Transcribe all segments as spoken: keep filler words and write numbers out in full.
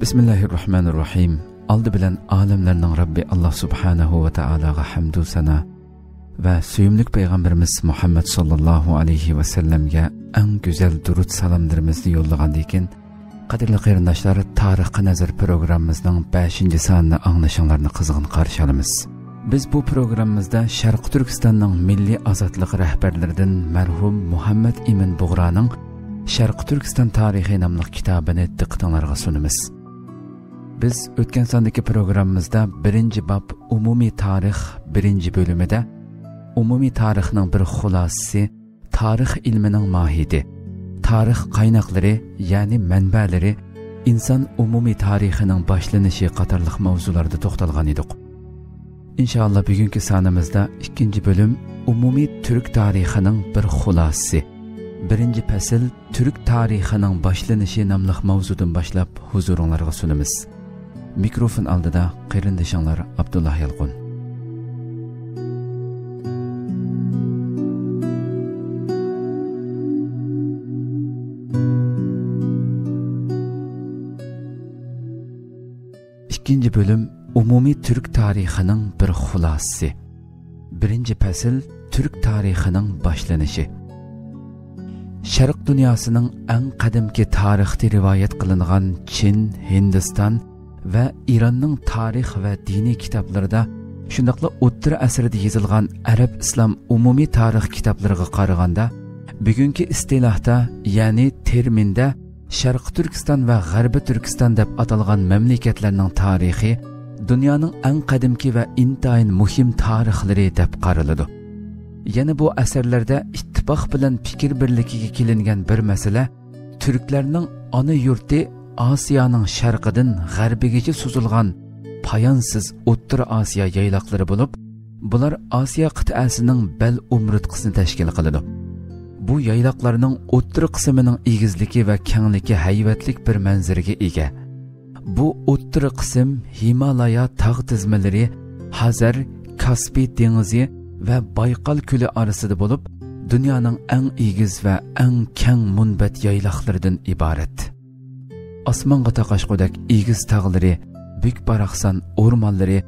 بىسمىللاھىررەھمانىررەھىم. ئالدى بىلەن ئالەملەرنىڭ رەببى ئاللا سۇبھانەھۇ ۋە تائالاغا ھەمدۇ سانا ۋە سۆيۈملۈك پەيغەمبىرىمىز مۇھەممەد ساللاللاھۇ ئەلەيھى ۋەسەللەمگە ئەڭ گۈزەل دۇرۇت سالاملىرىمىزنى يوللىغاندىن كېيىن، قەدىرلىك قېرىنداشلار، تارىخقا نەزەر پروگراممىمىزنىڭ بەشىنچى سانىنى ئاڭلىشىڭلارنى قىزغىن قارشى ئالىمىز. بىز بۇ پروگراممىمىزدا شەرقىي تۈركىستاننىڭ مىللىي ئازادلىق رەھبەرلىرىدىن مەرھۇم مۇھەممەد ئىمىن بۇغرانىڭ شەرقىي تۈركىستان تارىخى ناملىق كىتابىنى دىققىتىڭلارغا سۇنىمىز. بىز ئۆتكەن ساندىكى پروگراممىمىزدا بىرىنچى باب ئومۇمىي تارىخ بىرىنچى بۆلۈمىدە ئومۇمىي تارىخنىڭ بىر خۇلاسىسى، تارىخ ئىلمىنىڭ ماھىيىتى، تارىخ قايناقلىرى، يەنى مەنبەلىرى، ئىنسان ئومۇمىي تارىخىنىڭ باشلىنىشى قاتارلىق مەۋزۇلاردا توختالغان ئىدۇق. ئىنشائاللا، بۈگۈنكى سانىمىزدا ئىككىنچى بۆلۈم ئومۇمىي تۈرك تارىخىنىڭ بىر خۇلاسىسى، بىرىنچى پەسىل تۈرك تارىخىنىڭ باشلىنىشى ناملىق مەۋزۇدىن باشلاپ ھۇزۇرۇڭلارغا سۇنىمىز. مىكروفون ئالدىدا قېرىندىشىڭلار ئابدۇللا يالقۇن. ئىككىنچى بۆلۈم ئومۇمىي تۈرك تارىخىنىڭ بىر خۇلاسىسى. بىرىنچى پەسىل، تۈرك تارىخىنىڭ باشلىنىشى. شەرق دۇنياسىنىڭ ئەڭ قەدىمكى تارىختا رىۋايەت قىلىنغان چىن، ھىندىستان ۋە ئىراننىڭ تارىخ ۋە دىنىي كىتابلىرىدا، شۇنداقلا ئوتتۇرا ئەسىردە يېزىلغان ئەرەب ئىسلام ئومۇمىي تارىخ كىتابلىرىغا قارىغاندا، بۈگۈنكى ئىستىلاھتا، يەنى تېرمىندا شەرقىي تۈركىستان ۋە غەربىي تۈركىستان دەپ ئاتالغان مەملىكەتلەرنىڭ تارىخى دۇنيانىڭ ئەڭ قەدىمكى ۋە ئىنتايىن مۇھىم تارىخلىرى دەپ قارىلىدۇ. يەنە بۇ ئەسەرلەردە ئىتتىپاق بىلەن پىكىر بىرلىكىگە كېلىنگەن بىر مەسىلە، تۈركلەرنىڭ ئانا يۇرتى ئاسىيانىڭ شەرقىدىن غەربىگىچە سوزۇلغان پايانسىز ئوتتۇرا ئاسىيا يايلاقلىرى بولۇپ، بۇلار ئاسىيا قىتئەسىنىڭ بەل ئومۇرتقىسىنى تەشكىل قىلىدۇ. بۇ يايلاقلارنىڭ ئوتتۇرا قىسمىنىڭ ئېگىزلىكى ۋە كەڭلىكى ھەيۋەتلىك بىر مەنزىرىگە ئىگە. بۇ ئوتتۇرا قىسىم ھىمالايا تاغ تىزمىلىرى، خەزەر، كاسپىي دېڭىزى ۋە بايقال كۆلى ئارىسىدا بولۇپ، دۇنيانىڭ ئەڭ ئېگىز ۋە ئەڭ كەڭ مۇنبەت يايلاقلىرىدىن ئىبارەت. ئاسمانغا تاقاشقۇدەك ئېگىز تاغلىرى، بۈك-باراقسان ئورمانلىرى،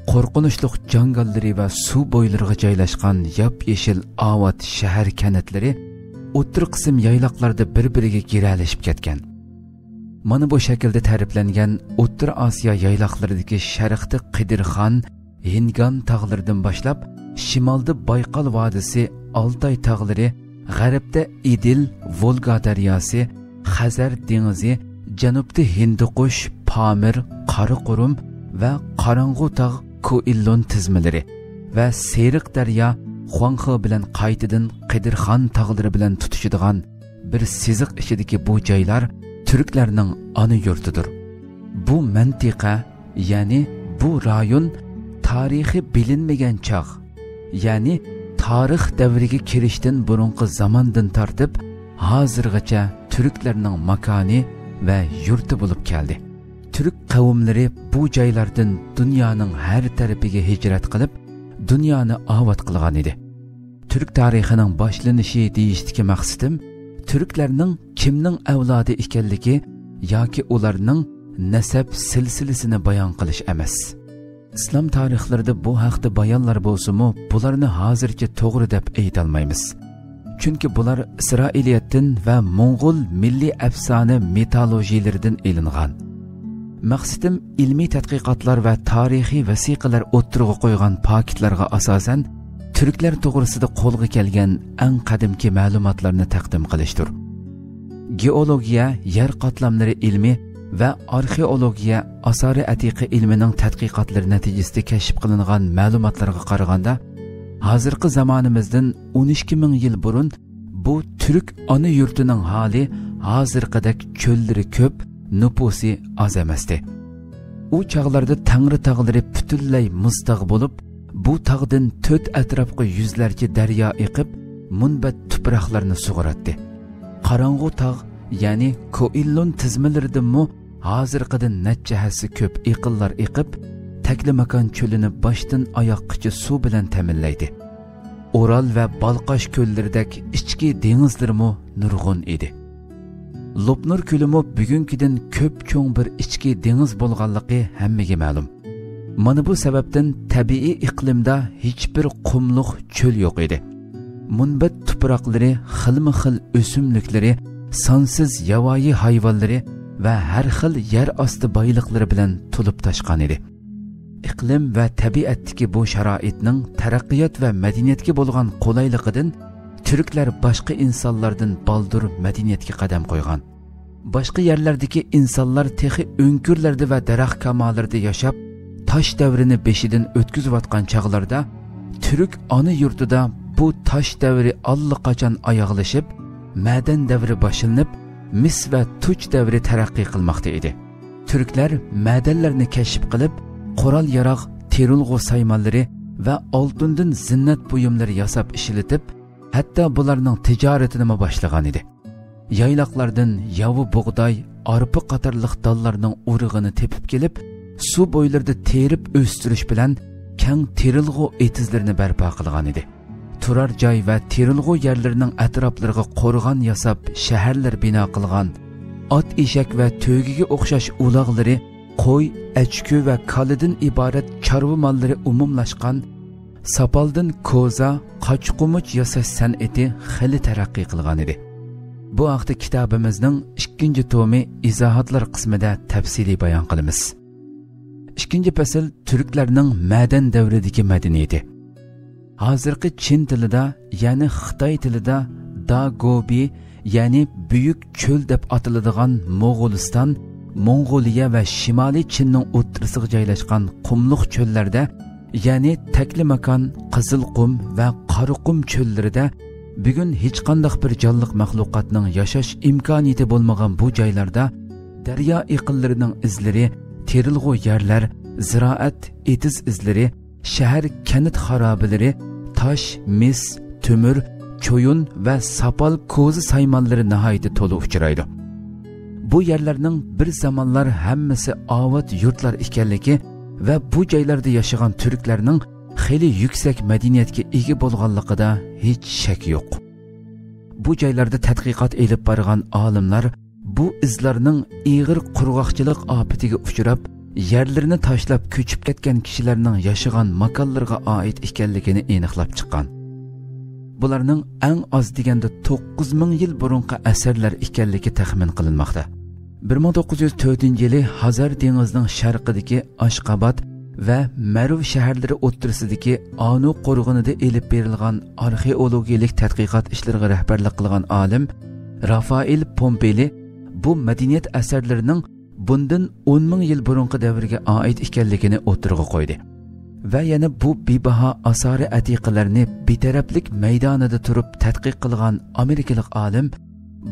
قورقۇنچلۇق جاڭگاللىرى ۋە سۇ بويلىرىغا جايلاشقان ياپيېشىل ئاۋات شەھەر-كەنتلىرى ئوتتۇرا قىسىم يايلاقلاردا بىر-بىرىگە گىرەلىشىپ كەتكەن. مانا بۇ شەكىلدە تەرىپلەنگەن ئوتتۇرا ئاسىيا يايلاقلىرىدىكى شەرقتە قىدىرخان، ھىنگان تاغلىرىدىن باشلاپ، شىمالدا بايقال ۋادىسى، ئالتاي تاغلىرى، غەربتە ئىدىل، ۋولگا دەرياسى، خەزەر دېڭىزى، جەنۇبتا ھىندىقۇش، پامىر، قاراقۇرۇم ۋە قاراڭغۇ تاغ، كوئىللون تىزمىلىرى ۋە سېرىق دەريا، خۇاڭخې بىلەن قايتىدىن قىدىرخان تاغلىرى بىلەن تۇتىشىدىغان بىر سىزىق ئىچىدىكى بۇ جايلار تۈركلەرنىڭ ئانا يۇرتىدۇر. بۇ مەنتىقە، يەنى بۇ رايون تارىخى بىلىنمىگەن چاغ، يەنى تارىخ دەۋرىگە كىرىشتىن بۇرۇنقى زاماندىن تارتىپ ھازىرغىچە تۈركلەرنىڭ ماكانى ۋە يۇرتى بولۇپ كەلدى. تۈرك قەۋملىرى بۇ جايلاردىن دۇنيانىڭ ھەر تەرىپىگە ھىجرەت قىلىپ، دۇنيانى ئاۋات قىلغان ئىدى. تۈرك تارىخىنىڭ باشلىنىشى دېيىشتىكى مەقسىتىم تۈركلەرنىڭ كىمنىڭ ئەۋلادى ئىكەنلىكى ياكى ئۇلارنىڭ نەسەب سىلسىلىسىنى بايان قىلىش ئەمەس. ئىسلام تارىخلىرىدا بۇ ھەقتە بايانلار بولسىمۇ، بۇلارنى ھازىرچە توغرا دەپ ئېيتالمايمىز. چۈنكى بۇلار ئىسرائىلىيەتتىن ۋە موڭغۇل مىللىي ئەپسانە مىتولوگىيىلىرىدىن ئېلىنغان. مەقسىتىم ئىلمىي تەتقىقاتلار ۋە تارىخىي ۋەسىقىلەر ئوتتۇرىغا قويغان پاكىتلارغا ئاساسەن، تۈركلەر توغرىسىدا قولغا كەلگەن ئەڭ قەدىمكى مەلۇماتلارنى تەقدىم قىلىشتۇر. گېئولوگىيە، يەر قاتلاملىرى ئىلمى ۋە ئارخېئولوگىيە، ئاسارە ئەتىقە ئىلمىنىڭ تەتقىقاتلىرى نەتىجىسىدە كەشىپ قىلىنغان مەلۇماتلارغا قارىغاندا، ھازىرقى زامانىمىزدىن ئون ئىككى مىڭ يىل بۇرۇن بۇ تۈرك ئانا يۇرتىنىڭ ھالى ھازىرقىدەك چۆللىرى كۆپ، نوپۇسى ئاز ئەمەستى. ئۇ چاغلاردا تەڭرى تاغلىرى پۈتۈنلەي مۇز تاغ بولۇپ، بۇ تاغدىن تۆت ئەتراپقا يۈزلەرچە دەريا ئېقىپ، مۇنبەت تۇپراقلارنى سۇغۇراتتى. قاراڭغۇ تاغ، يەنى كوئىللون تىزمىلىرىدىنمۇ ھازىرقىدىن نەچچە ھەسسە كۆپ ئېقىنلار ئېقىپ، تەكلىماكان چۆلىنى باشتىن ئاياققىچە سۇ بىلەن تەمىنلەيدۇ. ئورال ۋە بالقاش كۆللىرىدەك ئىچكى دېڭىزلىرىمۇ نۇرغۇن ئىدى. لوپنۇر كۆلىمۇ بۈگۈنكىدىن كۆپ چوڭ بىر ئىچكى دېڭىز بولغانلىقى ھەممىگە مەلۇم. مانا بۇ سەۋەبتىن تەبىئىي ئىقلىمدا ھېچبىر قۇملۇق چۆل يوق ئىدى. مۇنبەت تۇپراقلىرى خىلمۇ خىل ئۆسۈملۈكلىرى، سانسىز ياۋايى ھايۋانلىرى ۋە ھەر خىل يەر ئاستى بايلىقلىرى بىلەن تولۇپ تاشقان ئىدى. ئىقلىم ۋە تەبىئەتتىكى بۇ شارائىتنىڭ تەرەققىيات ۋە مەدەنىيەتكە بولغان قولايلىقىدىن تۈركلەر باشقا ئىنسانلاردىن بالدۇر مەدەنىيەتكە قەدەم قويغان. باشقا يەرلەردىكى ئىنسانلار تېخى ئۆڭكۈرلەردە ۋە دەرەخ كامالىرىدا ياشاپ، تاش دەۋرىنى بېشىدىن ئۆتكۈزۈۋاتقان چاغلاردا، تۈرك ئانا يۇرتىدا بۇ تاش دەۋرى ئاللىقاچان ئاياغلىشىپ، مەدەن دەۋرى باشلىنىپ، مىس ۋە تۇچ دەۋرى تەرەققىي قىلماقتا ئىدى. تۈركلەر مەدەنلەرنى كەشىپ قىلىپ، قورال-ياراغ، تېرىلغۇ سايمانلىرى ۋە ئالتۇندىن زىننەت بۇيۇملىرى ياساپ ئىشلىتىپ، ھەتتا بۇلارنىڭ تىجارىتىنىمۇ باشلىغان ئىدى. يايلاقلاردىن ياۋا بۇغداي، ئارپا قاتارلىق دانلارنىڭ ئۇرۇغىنى تېپىپ كېلىپ، سۇ بويلىرىدا تېرىپ ئۆستۈرۈش بىلەن كەڭ تېرىلغۇ ئېتىزلىرىنى بەرپا قىلغان ئىدى. تۇرار جاي ۋە تېرىلغۇ يەرلىرىنىڭ ئەتراپلىرىغا قورغان ياساپ، شەھەرلەر بىنا قىلغان. ئات، ئېشەك ۋە تۆگىگە ئوخشاش ئۇلاغلىرى، قوي، ئەچكۆ ۋە كالىدىن ئىبارەت چارۋا ماللىرى ئومۇملاشقان. ساپالدىن كوزا، قاچا-قومۇچ ياساش سەنئىتى خېلى تەرەققىي قىلغان ئىدى. بۇ ھەقتە كىتابىمىزنىڭ ئىككىنچى تومى ئىزاھاتلار قىسمىدا تەپسىلىي بايان قىلىمىز. ئىككىنچى پەسىل، تۈركلەرنىڭ مەدەن دەۋرىدىكى مەدەنىيىتى. ھازىرقى چىن تىلىدا، يەنى خىتاي تىلىدا داگوبى، يەنى بۈيۈك چۆل دەپ ئاتىلىدىغان موغۇلىستان، موڭغۇلىيە ۋە شىمالىي چىننىڭ ئوتتۇرىسىغا جايلاشقان قۇملۇق چۆللەردە، يەنى تەكلىماكان، قىزىلقۇم ۋە قاراقۇم چۆللىرىدە بۈگۈن ھېچقانداق بىر جانلىق مەخلۇقاتنىڭ ياشاش ئىمكانىيىتى بولمىغان بۇ جايلاردا دەريا ئېقىنلىرىنىڭ ئىزلىرى، تېرىلغۇ يەرلەر، زىرائەت، ئېتىز ئىزلىرى، شەھەر، كەنت خارابىلىرى، تاش، مىس، تۆمۈر، چويۇن ۋە ساپال كوزا سايمانلىرى ناھايىتى تولا ئۇچرايدۇ. بۇ يەرلەرنىڭ بىر زامانلار ھەممىسى ئاۋات يۇرتلار ئىكەنلىكى ۋە بۇ جايلاردا ياشىغان تۈركلەرنىڭ خېلى يۈكسەك مەدەنىيەتكە ئىگە بولغانلىقىدا ھېچ شەك يوق. بۇ جايلاردا تەتقىقات ئېلىپ بارغان ئالىملار بۇ ئىزلارنىڭ ئېغىر قۇرغاقچىلىق ئاپىتىگە ئۇچراپ، يەرلىرىنى تاشلاپ كۆچۈپ كەتكەن كىشىلەرنىڭ ياشىغان ماكانلىرىغا ئائىت ئىكەنلىكىنى ئېنىقلاپ چىققان. بۇلارنىڭ ئەڭ ئاز دېگەندە توققۇز مىڭ يىل بۇرۇنقى ئەسەرلەر ئىكەنلىكى تەخمىن قىلىنماقتا. بىر مىڭ توققۇز يۈز تۆتىنچى يىلى ھازار دېڭىزىنىڭ شەرقىدىكى ئاشخاباد ۋە مەرۋ شەھەرلىرى ئوتتۇرىسىدىكى ئانۇ قورغىنىدا ئېلىپ بېرىلغان ئارخېئولوگىيەلىك تەتقىقات ئىشلىرىغا رەھبەرلىك قىلغان ئالىم رافائېل پومپېلى بۇ مەدەنىيەت ئەسەرلىرىنىڭ بۇندىن ئون مىڭ يىل بۇرۇنقى دەۋرگە ئائىت ئىكەنلىكىنى ئوتتۇرىغا قويدى. ۋە يەنە بۇ بىباھا ئاسارە ئەتىقىلەرنى بىتەرەپلىك مەيدانىدا تۇرۇپ تەتقىق قىلغان ئامېرىكىلىق ئالىم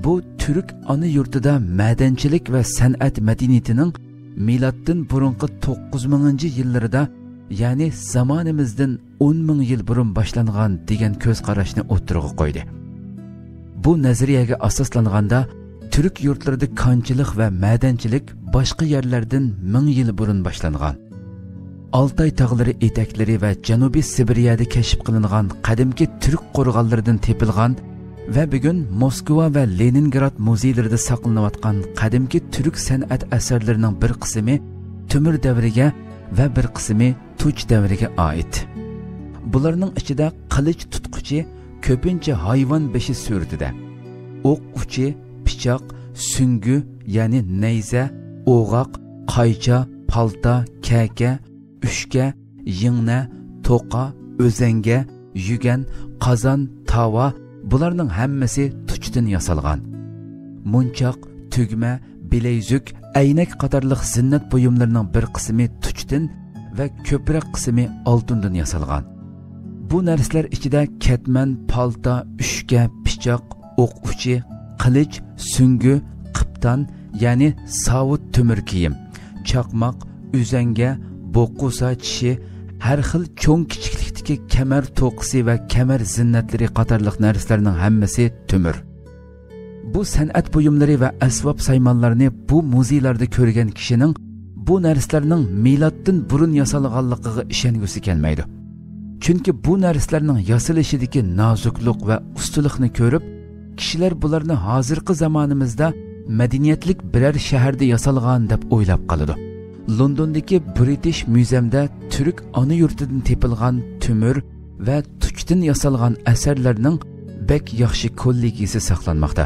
بۇ تۈرك ئانا يۇرتىدا مەدەنچىلىك ۋە سەنئەت مەدەنىيىتىنىڭ مىلادتىن بۇرۇنقى توققۇز مىڭىنچى يىللىرىدا، يەنى زامانىمىزدىن ئون مىڭ يىل بۇرۇن باشلانغان دېگەن كۆز قاراشنى ئوتتۇرىغا قويدى. بۇ نەزەرىيەگە ئاساسلانغاندا، تۈرك يۇرتلىرىدا كانچىلىق ۋە مەدەنچىلىك باشقا يەرلەردىن مىڭ يىل بۇرۇن باشلانغان. ئالتاي تاغلىرى ئېتەكلىرى ۋە جەنۇبىي سىبىرىيەدە كەشىپ قىلىنغان قەدىمكى تۈرك قورغانلىرىدىن تېپىلغان ۋە بۈگۈن موسكۋا ۋە لېنىنگراد مۇزېيلىرىدا ساقلىنىۋاتقان قەدىمكى تۈرك سەنئەت ئەسەرلىرىنىڭ بىر قىسمى تۆمۈر دەۋرىگە ۋە بىر قىسمى تۇچ دەۋرىگە ئائىت. بۇلارنىڭ ئىچىدە قىلىچ تۇتقۇچى كۆپىنچە ھايۋان بېشى سۈرىتىدە، ئوق ئۇچى، پىچاق، سۈڭگۈ، يەنى نەيزە، ئوغاق، قايچا، پالتا، كەكە، ئۈشكە، يىڭنە، توقا، ئۆزەڭگە، يۈگەن، قازان، تاۋا، بۇلارنىڭ ھەممىسى تۇچتىن ياسالغان. مونچاق، تۈگمە، بىلەيزۈك، ئەينەك قاتارلىق زىننەت بۇيۇملىرىنىڭ بىر قىسمى تۇچتىن ۋە كۆپرەك قىسمى ئالتۇندىن ياسالغان. بۇ نەرسىلەر ئىچىدە كەتمەن، پالتا، ئۈشكە، پىچاق، ئوق ئۇچى، قىلىچ، سۈڭگۈ، قىپتان، يەنى ساۋۇت تۆمۈر كىيىم، چاقماق، ئۈزەڭگە، بوققۇسا چىشى، ھەر خىل چوڭ كىچىكلىكتىكى كەمەر توقىسى ۋە كەمەر زىننەتلىرى قاتارلىق نەرسىلەرنىڭ ھەممىسى تۆمۈر. بۇ سەنئەت بۇيۇملىرى ۋە ئەسۋاب سايمانلارنى بۇ مۇزېيلاردا كۆرگەن كىشىنىڭ بۇ نەرسىلەرنىڭ مىلادتىن بۇرۇن ياسالغانلىقىغا ئىشەنگۈسى كەلمەيدۇ. چۈنكى بۇ نەرسىلەرنىڭ ياسىلىشىدىكى نازۇكلۇق ۋە ئۇستىلىقنى كۆرۈپ، كىشىلەر بۇلارنى ھازىرقى زامانىمىزدا مەدەنىيەتلىك بىرەر شەھەردە ياسالغان دەپ ئويلاپ قالىدۇ. لوندوندىكى برىتىش مۇزېيدا تۈرك ئانا يۇرتىدىن تېپىلغان تۆمۈر ۋە تۇچتىن ياسالغان ئەسەرلەرنىڭ بەك ياخشى كوللېكسىيىسى ساقلانماقتا.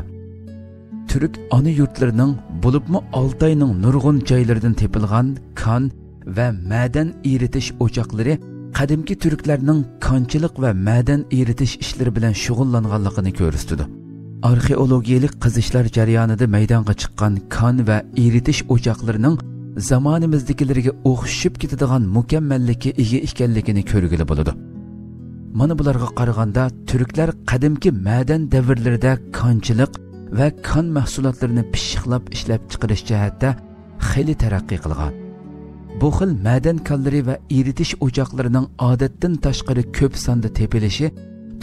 تۈرك ئانا يۇرتلىرىنىڭ، بولۇپمۇ ئالتاينىڭ نۇرغۇن جايلىرىدىن تېپىلغان كان ۋە مەدەن ئېرىتىش ئوچاقلىرى قەدىمكى تۈركلەرنىڭ كانچىلىق ۋە مەدەن ئېرىتىش ئىشلىرى بىلەن شۇغۇللانغانلىقىنى كۆرسىتىدۇ. ئارخېئولوگىيەلىك قېزىشلار جەريانىدا مەيدانغا چىققان كان ۋە ئېرىتىش ئوچاقلىرىنىڭ زامانىمىزدىكىلىرىگە ئوخشىشىپ كېتىدىغان مۇكەممەللىككە ئىگە ئىكەنلىكىنى كۆرگىلى بولىدۇ. مانا بۇلارغا قارىغاندا، تۈركلەر قەدىمكى مەدەن دەۋرلىرىدە كانچىلىق ۋە كان مەھسۇلاتلىرىنى پىششىقلاپ ئىشلەپچىقىرىش جەھەتتە خېلى تەرەققىي قىلغان. بۇ خىل مەدەن كانلىرى ۋە ئېرىتىش ئوچاقلىرىنىڭ ئادەتتىن تاشقىرى كۆپ ساندا تېپىلىشى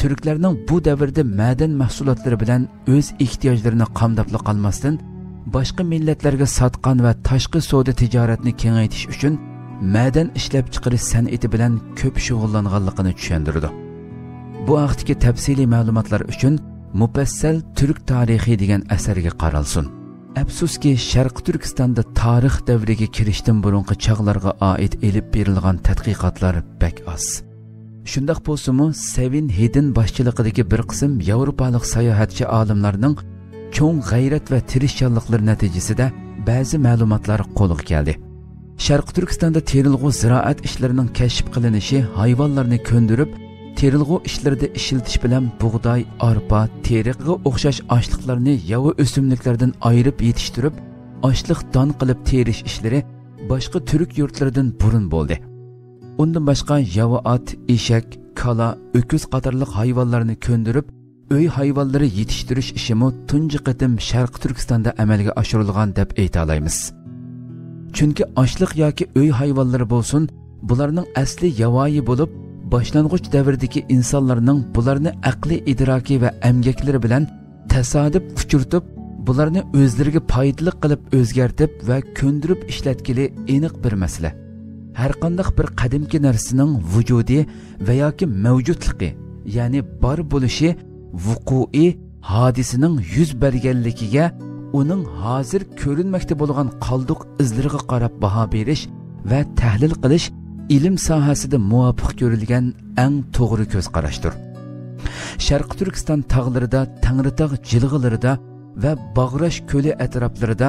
تۈركلەرنىڭ بۇ دەۋردە مەدەن مەھسۇلاتلىرى بىلەن ئۆز ئېھتىياجلىرىنى قامداپلا قالماستىن، باشقا مىللەتلەرگە ساتقان ۋە تاشقى سودا تىجارەتنى كېڭەيتىش ئۈچۈن مەدەن ئىشلەپچىقىرىش سەنئىتى بىلەن كۆپ شۇغۇللانغانلىقىنى چۈشەندۈرىدۇ. بۇ ھەقتىكى تەپسىلىي مەلۇماتلار ئۈچۈن مۇپەسسەل تۈرك تارىخى دېگەن ئەسەرگە قارالسۇن. ئەپسۇسكى، شەرقىي تۈركىستاندا تارىخ دەۋرىگە كىرىشتىن بۇرۇنقى چاغلارغا ئائىت ئېلىپ بېرىلغان تەتقىقاتلار بەك ئاز. شۇنداق بولسىمۇ، سېۋىن ھېدىن باشچىلىقىدىكى بىر قىسىم ياۋروپالىق ساياھەتچى ئالىملارنىڭ چوڭ غەيرەت ۋە تىرىشچانلىقلىرى نەتىجىسىدە بەزى مەلۇماتلار قولغا كەلدى. شەرقىي تۈركىستاندا تېرىلغۇ زىرائەت ئىشلىرىنىڭ كەشىپ قىلىنىشى ھايۋانلارنى كۆندۈرۈپ، تېرىلغۇ ئىشلىرىدا ئىشلىتىش بىلەن بۇغداي، ئارپا، تېرىققا ئوخشاش ئاشلىقلارنى ياۋا ئۆسۈملۈكلەردىن ئايرىپ يېتىشتۈرۈپ، ئاشلىق دان قىلىپ تېرىش ئىشلىرى باشقا تۈرك يۇرتلىرىدىن بۇرۇن بولدى. ئۇندىن باشقا، ياۋا ئات، ئېشەك، كالا، ئۆكۈز قاتارلىق ھايۋانلارنى كۆندۈرۈپ، ئۆي ھايۋانلىرى يېتىشتۈرۈش ئىشىمۇ تۇنجى قېتىم شەرقىي تۈركىستاندا ئەمەلگە ئاشۇرۇلغان دەپ ئېيتالايمىز. چۈنكى ئاشلىق ياكى ئۆي ھايۋانلىرى بولسۇن، بۇلارنىڭ ئەسلى ياۋايى بولۇپ، باشلانغۇچ دەۋردىكى ئىنسانلارنىڭ بۇلارنى ئەقلىي ئىدراكى ۋە ئەمگەكلىرى بىلەن تاسادىپ ئۇچرىتىپ، بۇلارنى ئۆزلىرىگە پايدىلىق قىلىپ ئۆزگەرتىپ ۋە كۆندۈرۈپ ئىشلەتكىلى ئېنىق بىر مەسىلە. ھەرقانداق بىر قەدىمكى نەرسىنىڭ ۋۇجۇدى ۋە ياكى مەۋجۇتلۇقى، يەنى بار بولۇشى، ۋۇقۇئى، ھادىسىنىڭ يۈز بەرگەنلىكىگە، ئۇنىڭ ھازىر كۆرۈنمەكتە بولغان قالدۇق ئىزلىرىغا قاراپ باھا بېرىش ۋە تەھلىل قىلىش ئىلىم ساھەسىدە مۇۋاپىق كۆرۈلگەن ئەڭ توغرا كۆز قاراشتۇر. شەرقىي تۈركىستان تاغلىرىدا، تەڭرىتاغ جىلغىلىرىدا ۋە باغراش كۆلى ئەتراپلىرىدا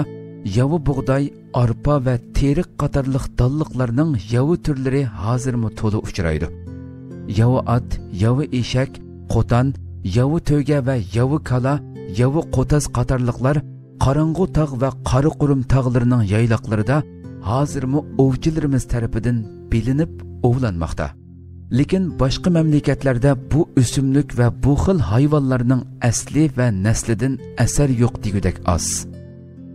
ياۋا بۇغداي، ئارپا ۋە تېرىق قاتارلىق دانلىقلارنىڭ ياۋا تۈرلىرى ھازىرمۇ تولا ئۇچرايدۇ. ياۋا ئات، ياۋا ئېشەك، قوتان، ياۋا تۆگە ۋە ياۋا كالا، ياۋا قوتاز قاتارلىقلار قاراڭغۇ تاغ ۋە قاراقۇرۇم تاغلىرىنىڭ يايلاقلىرىدا ھازىرمۇ ئوۋچىلىرىمىز تەرىپىدىن بىلىنىپ ئوۋلانماقتا. لېكىن باشقا مەملىكەتلەردە بۇ ئۆسۈملۈك ۋە بۇ خىل ھايۋانلارنىڭ ئەسلى ۋە نەسلىدىن ئەسەر يوق دېگۈدەك ئاز.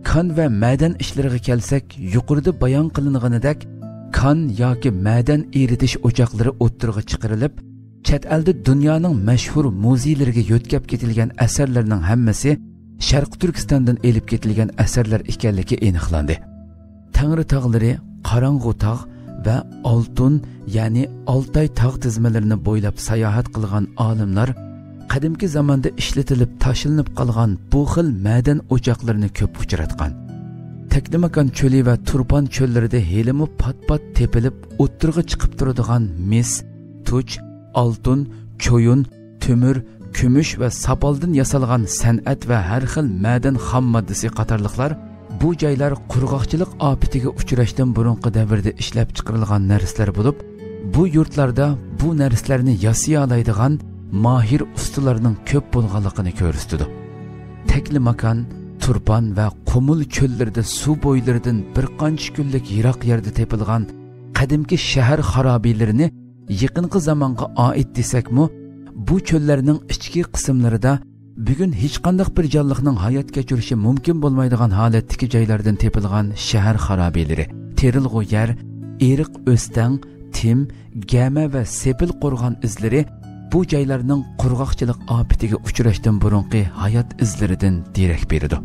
كان ۋە مەدەن ئىشلىرىغا كەلسەك، يۇقىرىدا بايان قىلىنغىنىدەك، كان ياكى مەدەن ئېرىتىش ئوچاقلىرى ئوتتۇرىغا چىقىرىلىپ، چەت ئەلدە دۇنيانىڭ مەشھۇر مۇزېيلىرىگە يۆتكەپ كېتىلگەن ئەسەرلەرنىڭ ھەممىسى شەرقىي تۈركىستاندىن ئېلىپ كېتىلگەن ئەسەرلەر ئىكەنلىكى ئېنىقلاندى. تەڭرى تاغلىرى، قاراڭغۇ تاغ ۋە ئالتۇن، يەنى ئالتاي تاغ تىزمىلىرىنى بويلاپ ساياھەت قىلغان ئالىملار قەدىمكى زاماندا ئىشلىتىلىپ تاشلىنىپ قالغان بۇ خىل مەدەن ئوچاقلىرىنى كۆپ ئۇچراتقان. تەكلىماكان چۆلى ۋە تۇرپان چۆللىرىدە ھېلىمۇ پات-پات تېپىلىپ ئوتتۇرىغا چىقىپ تۇرىدىغان مىس، تۇچ، ئالتۇن، چويۇن، تۆمۈر، كۈمۈش ۋە ساپالدىن ياسالغان سەنئەت ۋە ھەر خىل مەدەن خام ماددىسى قاتارلىقلار بۇ جايلار قۇرغاقچىلىق ئاپىتىگە ئۇچراشتىن بۇرۇنقى دەۋردە ئىشلەپچىقىرىلغان نەرسىلەر بولۇپ، بۇ يۇرتلاردا بۇ نەرسىلەرنى ياسىيالايدىغان ماھىر ئۇستىلارنىڭ كۆپ بولغانلىقىنى كۆرسىتىدۇ. تەكلىماكان، تۇرپان ۋە قۇمۇل چۆللىرىدە سۇ بويلىرىدىن بىر قانچە كۈنلۈك يىراق يەردە تېپىلغان قەدىمكى شەھەر خارابىلىرىنى يېقىنقى زامانغا ئائىت دېسەكمۇ، بۇ چۆللەرنىڭ ئىچكى قىسىملىرىدا بۈگۈن ھېچقانداق بىر جانلىقنىڭ ھايات كەچۈرۈشى مۇمكىن بولمايدىغان ھالەتتىكى جايلاردىن تېپىلغان شەھەر خارابىلىرى، تېرىلغۇ يەر، ئېرىق ئۆستەڭ، تىم، گەمە ۋە سېپىل قورغان ئىزلىرى بۇ جايلارنىڭ قۇرغاقچىلىق ئاپىتىگە ئۇچراشتىن بۇرۇنقى ھايات ئىزلىرىدىن دېرەك بېرىدۇ.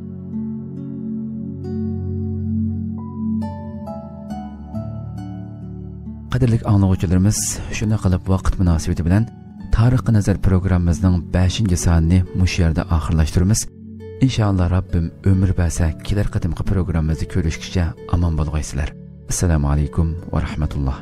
قەدىرلىك ئاڭلىغۇچىلىرىمىز، شۇنداق قىلىپ ۋاقىت مۇناسىۋىتى بىلەن تارىخقا نەزەر پروگراممىمىزنىڭ بەشىنچى سانىنى مۇشۇ يەردە ئاخىرلاشتۇرىمىز. ئىنشائاللا، رەببىم ئۆمۈر بەرسە، كېلەر قېتىمقى پروگراممىمىزدا كۆرۈشكىچە ئامان بولغايسىلەر. ئەسسالامۇ ئەلەيكۇم ۋە رەھمەتۇللا.